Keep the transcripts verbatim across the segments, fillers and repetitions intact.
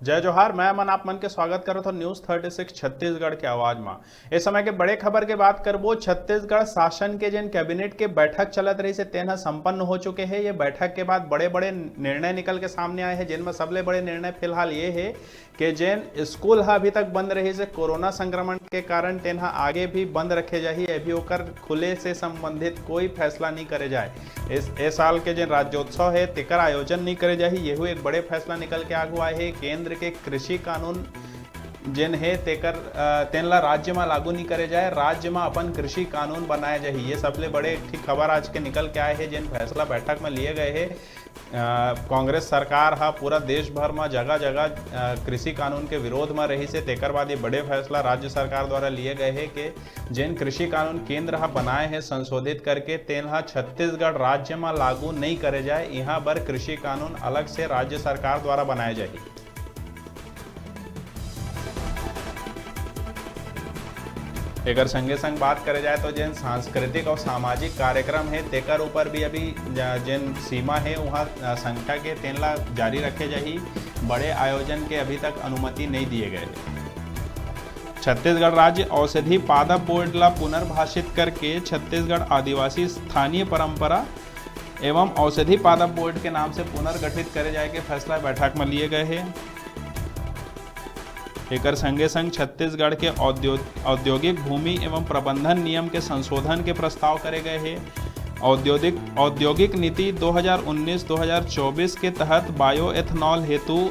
जय जोहार, मैं अमन आप मन के स्वागत करत हौं News Thirty Six छत्तीसगढ़ के आवाज मा। ए समय के बड़े खबर के बात करबो, छत्तीसगढ़ शासन के जेन कैबिनेट के बैठक चलत रहिस हे, तेन ह संपन्न हो चुके हे। ये बैठक के बाद बड़े-बड़े निर्णय निकल के सामने आए हे, जेन म सबले बड़े निर्णय फिलहाल ये हे के जेन स्कूल ह अभी तक बंद रहिस हे कोरोना संक्रमण के कारण, तेन ह आगे भी बंद रखे जाही। अभी ओकर खुले से संबंधित कोई फैसला नहीं करे जाए। इस, ए साल के जेन राज्योत्सव हे, तेकर आयोजन नहीं करे जाही। यहू एक बड़े फैसला निकल के आगू आए हे। केंद्र के कृषि कानून जेन हे, तेकर, अ, तेन ला राज्य म लागू नहीं करे जाए, राज्य म अपन कृषि कानून बनाए जाही। ये सबले बड़े एक ठी खबर आज के निकल के आए हे, जेन फैसला बैठक म लिए गए हे। अ, कांग्रेस सरकार ह पूरा देश भर म जगह-जगह, अ, कृषि कानून के विरोध म रहिस हे, तेकर बाद ये बड़े फैसला राज्य सरकार द्वारा लिए गए हे के जेन कृषि कानून केंद्र ह बनाए हे संशोधित करके, तेन ह छत्तीसगढ़ राज्य म लागू नइ करे जाए। इहां बर कृषि कानून अलग से राज्य सरकार द्वारा बनाए जाही। एकर संगे संग बात करे जाए तो जेन सांस्कृतिक और सामाजिक कार्यक्रम हे, तेकर ऊपर भी अभी ज-, जेन सीमा हे, वहाँ, अ, संख्या के, तेन ला जारी रखे जाही। बड़े आयोजन के अभी तक अनुमति नहीं दिए गए हे। छत्तीसगढ़ राज्य औषधि पादप बोर्ड ला पुनर्भाषित करके छत्तीसगढ़ आदिवासी स्थानीय परंपरा एवं औषधि पादप बोर्ड के नाम से पुनर्गठित करे जाए के फैसला बैठक में लिए गए हे। एकर संगे संग छत्तीसगढ़ के औद्यो-, औद्योगिक भूमि एवं प्रबंधन नियम के संशोधन के प्रस्ताव करे गए हे। औद्योगिक, औद्योगिक नीति दो हज़ार उन्नीस दो हज़ार चौबीस के तहत बायोएथेनॉल हेतु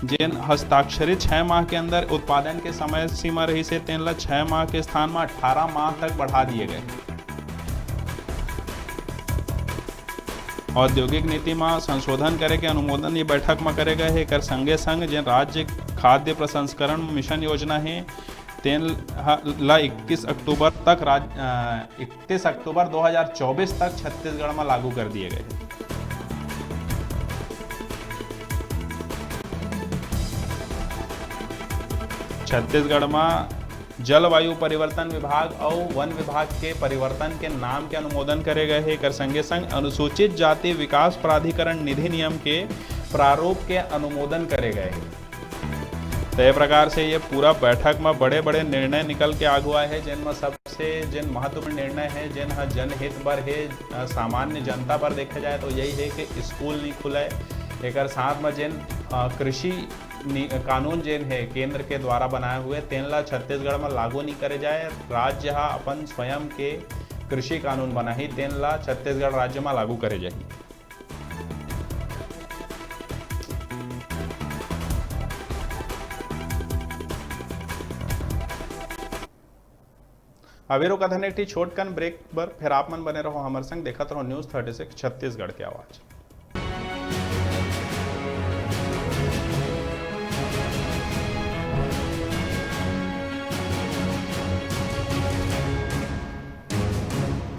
जेन हस्ताक्षरित छह माह के अंदर उत्पादन के समय सीमा रहिस हे, तेन ला छह माह के स्थान म अठारह माह तक बढ़ा दिए गए। औद्योगिक नीति म संशोधन करे के अनुमोदन ये बैठक म करे गए हे। एकर संगे संग जेन राज्य खाद्य प्रसंस्करण मिशन योजना हे, तेन ह-, ला इक्कीस अक्टूबर तक राज-, अ, इकतीस अक्टूबर दो हज़ार चौबीस तक छत्तीसगढ़ म लागू कर दिए गए हे। छत्तीसगढ़ म जलवायु परिवर्तन विभाग अउ वन विभाग के परिवर्तन के नाम के अनुमोदन करे गए हे। एकर संगे संग अनुसूचित जाति विकास प्राधिकरण निधि नियम के प्रारूप के अनुमोदन करे गए हे। तो ये प्रकार से ये पूरा बैठक में बड़े-बड़े निर्णय निकल के आगू आए हे, जेन में सबसे जेन महत्वपूर्ण निर्णय हे, जेन ह जनहित बर हे, अ, सामान्य जनता बर देखे जाए तो यही हे कि स्कूल नहीं खुले। एकर साथ में जेन, अ, कृषि नि-, कानून जेन हे केंद्र के द्वारा बनाए हुए, तेन ला छत्तीसगढ़ में लागू नहीं करे जाए। राज्य ह अपन स्वयं के कृषि कानून बनाही, तेन ला छत्तीसगढ़ राज्य में लागू करे जाही। अभी रुकत हन एक ठी छोटकन ब्रेक बर, फिर आप मन बने रहो हमर संग, देखत रहो News Thirty Six छत्तीसगढ़ के आवाज।